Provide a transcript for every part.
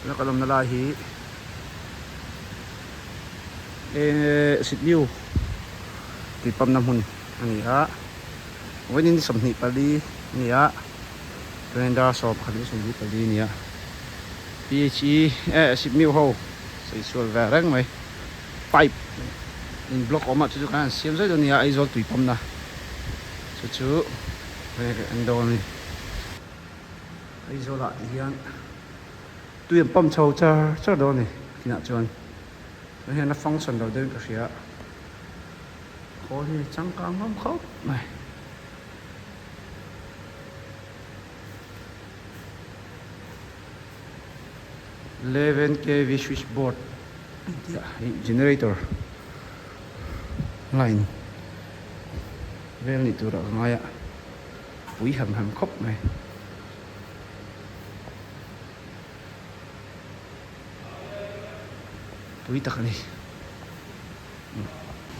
Tuna kan awmna lai hi eh Sitmiu tui pump na hmun a ni a vawiin ni 24 a ni a chuanin dar 11:24 a ni a P_H_E eh Sitmiu ho sawi sual ve reng mai pipe in block awm a chu chu kan han siam zai dawn a ni a Aizawl tui pump na chu chu an dawn a ni. Aizawl ah tih hian tui an pump chho char char dawn a ni kinah chuan tunah hian a function lo deuhin ka hria khawl hi changkang hlawm khawp mai. 11 kv switch board tih ah hei generator line vel nih turah ka ngai a. Pui ham ham khawp mai. Pui tak a ni.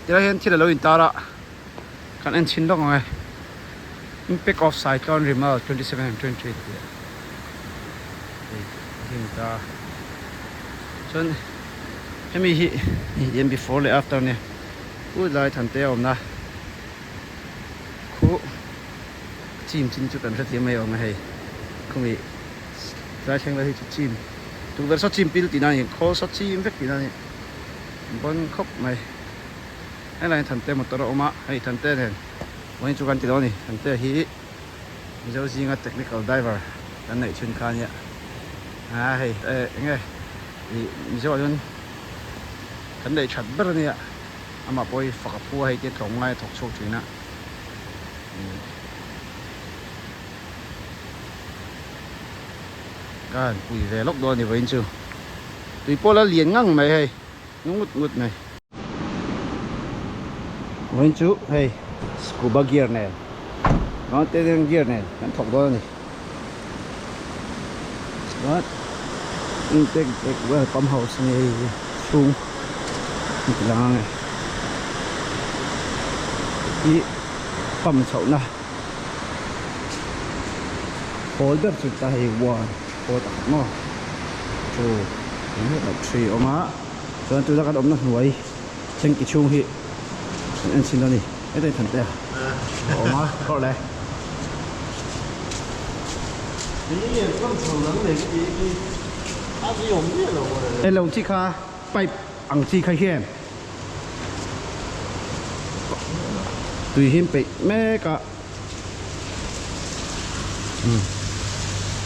Tilai hian thil a lo intar a, kan en chhin lawk ang e. Impact of Cyclone Remal 27 and 28 tih a hei a intar. Chuan hemi hi hei before leh after a nia. U lai Thante a awmna. Khu chim chin chu kan hrethiam mai awm a hei khumi tlai thleng lai hi chu chim tukverh saw chim pil tihna a ni khawl saw chim vek tihna a ni bawn khawp mai helai hian Thante motor a awm a hei Thante nen vawiin chu kan ti dawn a ni Thante hi Mizo zinga technical diver kan neih chhun kha ania a hei eh enge ih Mizo ah chuan kan neih that ber ania. Amah pawh hi fak a phu a hei te tlawm ngai a thawk chhuak thin a. Ka han pui ve lawk dawn a ni vawiin chu. Tui pawh la lian ngang mai hei ngut ngut mai. Vawiin chu hei scuba gear nen mountain gear nen kan thawk dawn a ni. Chuan intake bag vel pump house a ni hei hi chhung an ti lang ang e ih pump chhoh na hawl ber chu ta hei one hawl pakhat maw two three a awm a chuan tuna kan awmna hnuai tanki chhung hi an en chhin a ni heta than te a awm a kawr le. Hei lo chi kha pipe ang chi kha hian tui hi an peih mek a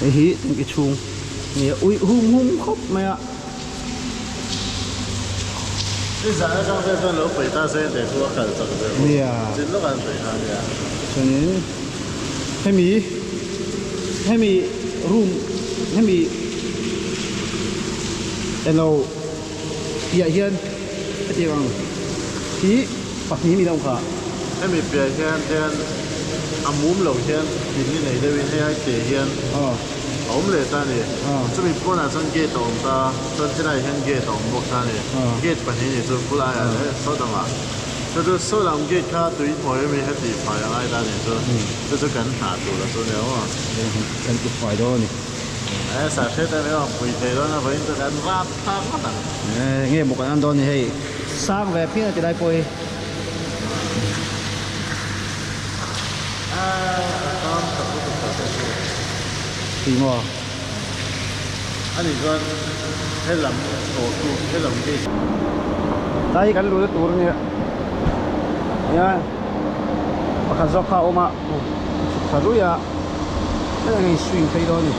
hei hi tanki chhung a ni a uih hum hum khawp mai a. Nia chuanin hemi hemi room hemi elo piah hian hetiang ang hi pahnih mi lo kha. Hemi piah hian hian a mum lo hian in ni nei deuhin hei ai te hian a awm leh ta a ni. Chumi pawnah chuan gate a awm ta a, chuan helaiah hian gate a awm bawk ta a ni. Gate pahnih a ni chu full aiah leh saw dangah. Chu chu saw lam gate kha tui hnuai ami heti fai a ngai ta a ni chu. Chu chu kan hnah tur a chu nia maw. Kan ti fai dawn a ni. E sa hriat em em ang pui thei dawn a vawiin chu kan rap thlak ngawt ang. E nge maw kan an dawn ni hei sang ve phian a ti lai pawh hi. A a sang tak lutuk tak te chu. Tih maw? Ani chuan helam tawh chu helam gate. Tlai hi kan luhna tur a nia. Nia pakhat zawk kha a awm a chhuk thla ruih a hetiang hian swing phei dawn a ni.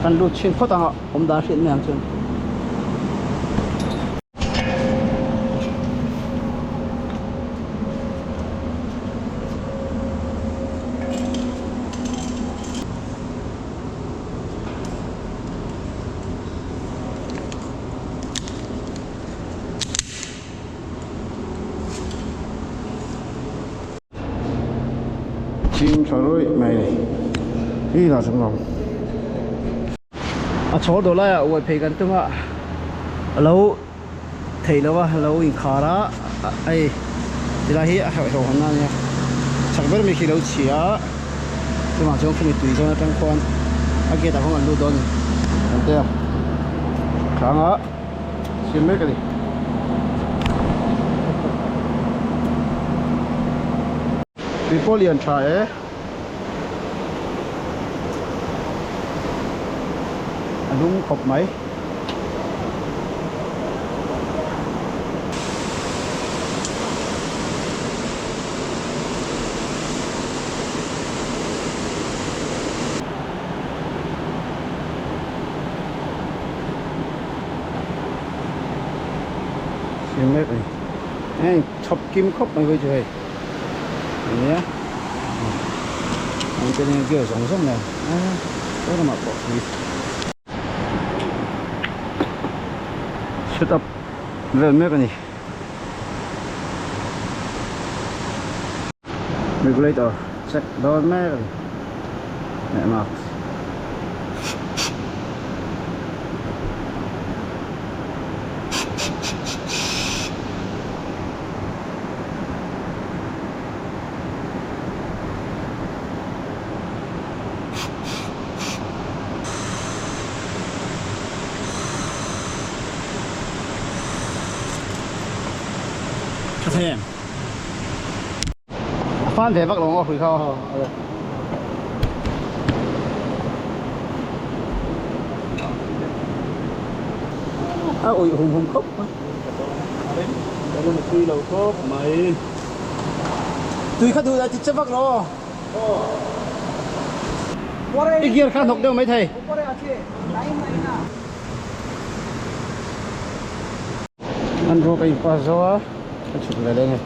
Kan lut chhin phawt ang a awm dan hriat mai ang chuan. Chim tha ruih mai a ni hi lah chung lo a chhawr dawh laiah uai phei kan tum a a lo theih loh a a lo inkhar a hei. Tilai hi a hlauh hlauhawm na ania. Chak ber mai khi lo chhi a, chumah chuan khumi tui zawn atang khuan a gate ah khuan kan lut dawn a ni. Kan tia hrang a siam mek a ni. Tui pawh lian tha e. A lum khawp mai. Siam mek a ni. Heng chhawp kim khawp mai chu hei. Nia an te nen gear zawng zawng nen a pawn lamah pawh tui set up vel mek a ni regulator check dawn mek a ni leh mask. Tha thei em? A fan ve vak lo ang aw hrui kha aw. A uih hum hum khawp mai. Tui lo khawp mai. Tui kha duh dah ti che vak lo aw. I gear kha hnawk deuh mai thei. An ruak a in pass zo a, ka chhuk ve leh nge.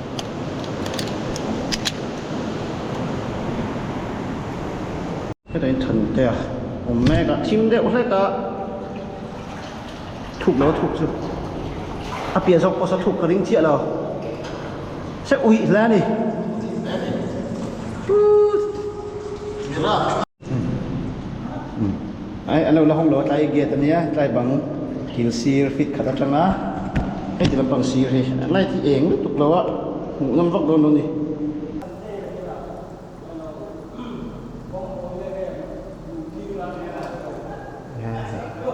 Hetah in than te a awm mek a, thim deuh hlek a. Thuk lo thuk chu a piah zawk pawh saw thuk ka ring chiah lo se uih hle a ni ai an lo la hawng lo a tlai gate ania tlai bang thil sir fit khat atanga heti lampang sir hi light hi eng lutuk lo a hmuh nawm vak dawn lo a ni.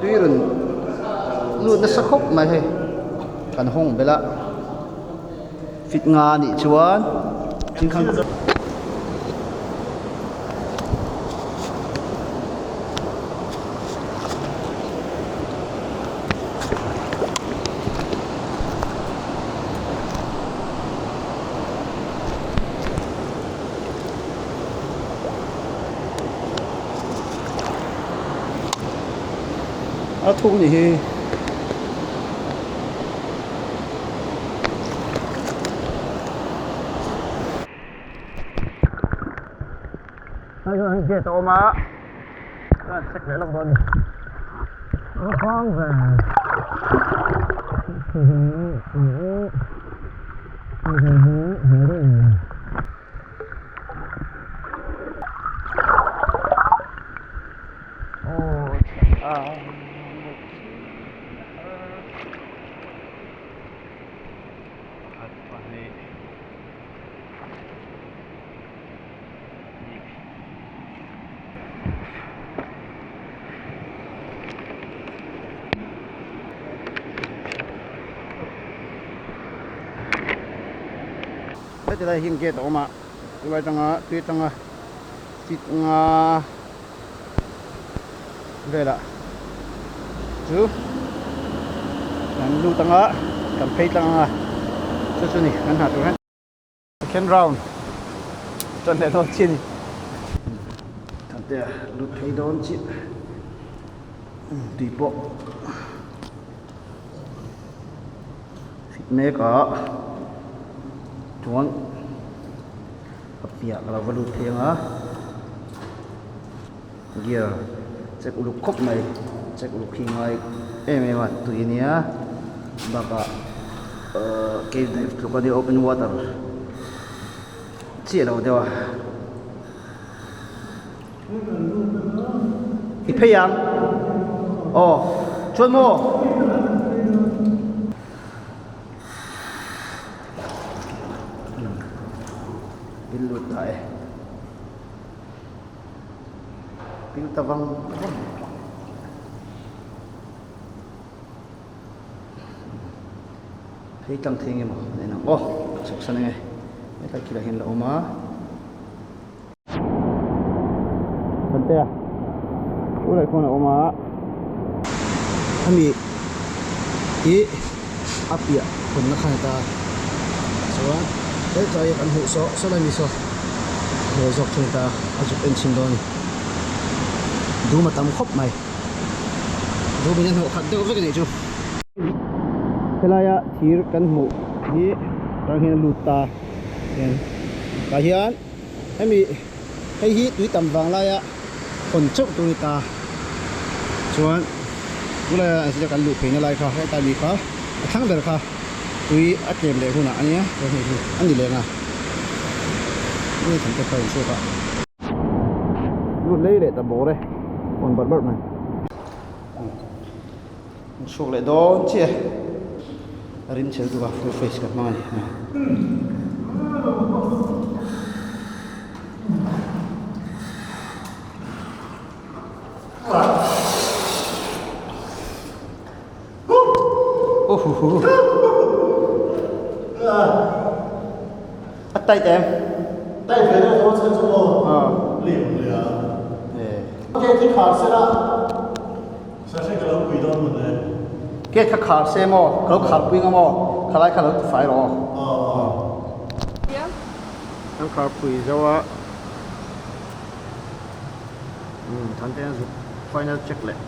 Tui rawn lut nasa khawp mai hei kan hawng belh a fit nga a nih chuan A thuk nih hi. Hei hi gate a awm a chuan check leh lawk dawn a ni. A hrang ve. Heti lai hian gate a awm a chulai atanga tui atanga feet nga velah chu kan lut anga kan phei tlang anga chu chu ni kan hah tur hian. Second round chuan leh dawn chi a ni. Thante a lut phei dawn chiah tui pawh fit mek a chuan a piah ka lo va lut phei ang a gear check uluk khawp mai check uluk hi ngai em em a tui a nia bakah ahh cave dive tluk a nia open water chiah lo deuh a i phei ang aw chuan maw. ta vang vang. Phei tlang thei nge maw an en ang aw ka chhuk san ange hetlai khilah hian la awm a. Thantea chu lai khawn a awm a hemi hi a piah hawnna kha ni ta chuan heltlai kan hmuh saw saw lai mi saw hmuh zawk chu ni ta a zuk en chhin dawn a ni dum a tam khawp mai. Dum in a hnawh khat deuh vek a nih chu. Helaia thir kan hmuh hi tang hian a lut ta hian tah hian hemi hei hi tui tam vang laia hawn chauh tur a ni ta chuan tunlaia an zira kan luh pheina lai kha hetlai mi kha a thlang ber kha tui a tlem leh hunah a nia chuan hei hi a ni leh ang a ni tam te kha a inchhuak a. Lut lei leh ta bawr e. Awn barh barh mai. An chhuak leh dawn chiah a rim chhe lutuk a full face ka hmang a ni. A tight em? Tight ve deuh tho chhan chu maw? Liam leh a. Gate hi khar se la, sashe ka lo pui dawn mun e. Gate kha khar se maw? Ka lo khar pui nga maw? Khalai kha lo ti fai rawh aw. Kan khar pui zo a. Thante an zuk final check leh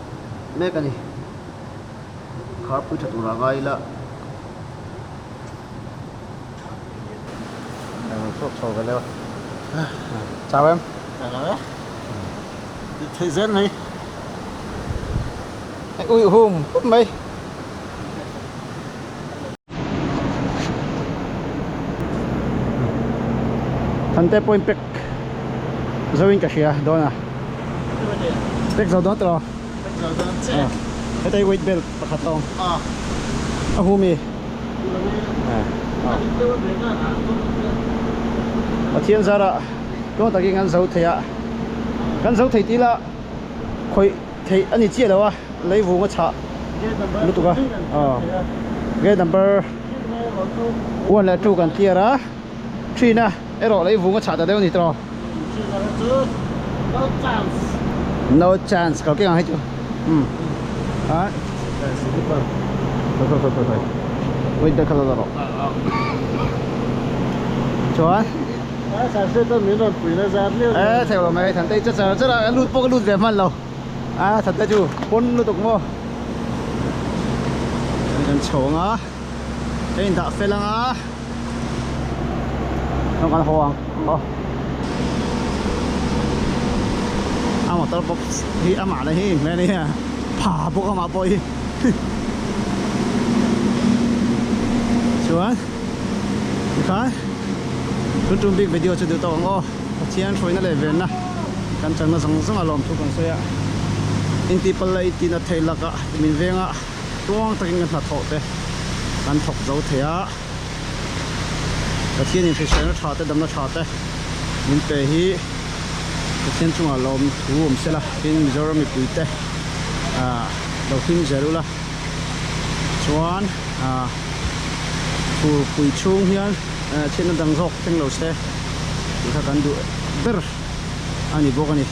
mek a ni. Khar pui tha turah ngai ila. Chhuak chho ve leo. Chau em? Chau lo e. Thei zel mai. Ui hum hum mai. Thante point pek zo in ka hria dawn a. Pek zo dawn tawh. Pek zo dawn che. Hetai weight belt pakhat a awm. A hum i. Pathian zarah tluang takin kan zo thei a, kan zo thei tih lah khawih theih a ni chiah lo a, lei vung a chhah lutuk a, gate number 1 leh 2 kan clear a, 3 na erawh lei vung a chhah ta deuh a ni tawh. No chance kal keng ang hei chu umm a khawi khawi khawi khawi wait deuh kha lo la rawh chuan e thei lo mai thante cha char char a lut pawh ka lut ve hman lo a thante chu pawn lutuk maw kan chho ang a ka indah fel ang a. Nó kan haw ang aw. A motor box hi amah na hi hmel hi a pha bawk amah pawh hi. Chuan tikhan tun tum bik video chu duh tawk ang aw. Pathian hruaina leh venna kan changna zawng zawng a lawmthu kan sawi a. Intipal leh intina thei lakah min venga tluang takin kan hnathawh te kan thawk zo thei a. Pathian in hriselna tha te damna tha te min pe hi Pathian chungah lawm thu awm sela tin Mizoram mipui te ah lo hlim zel ula chuan ah fur pui chhung hian chhiatna dang zawk thleng lo se tih kha kan duh ber a ni bawk a ni.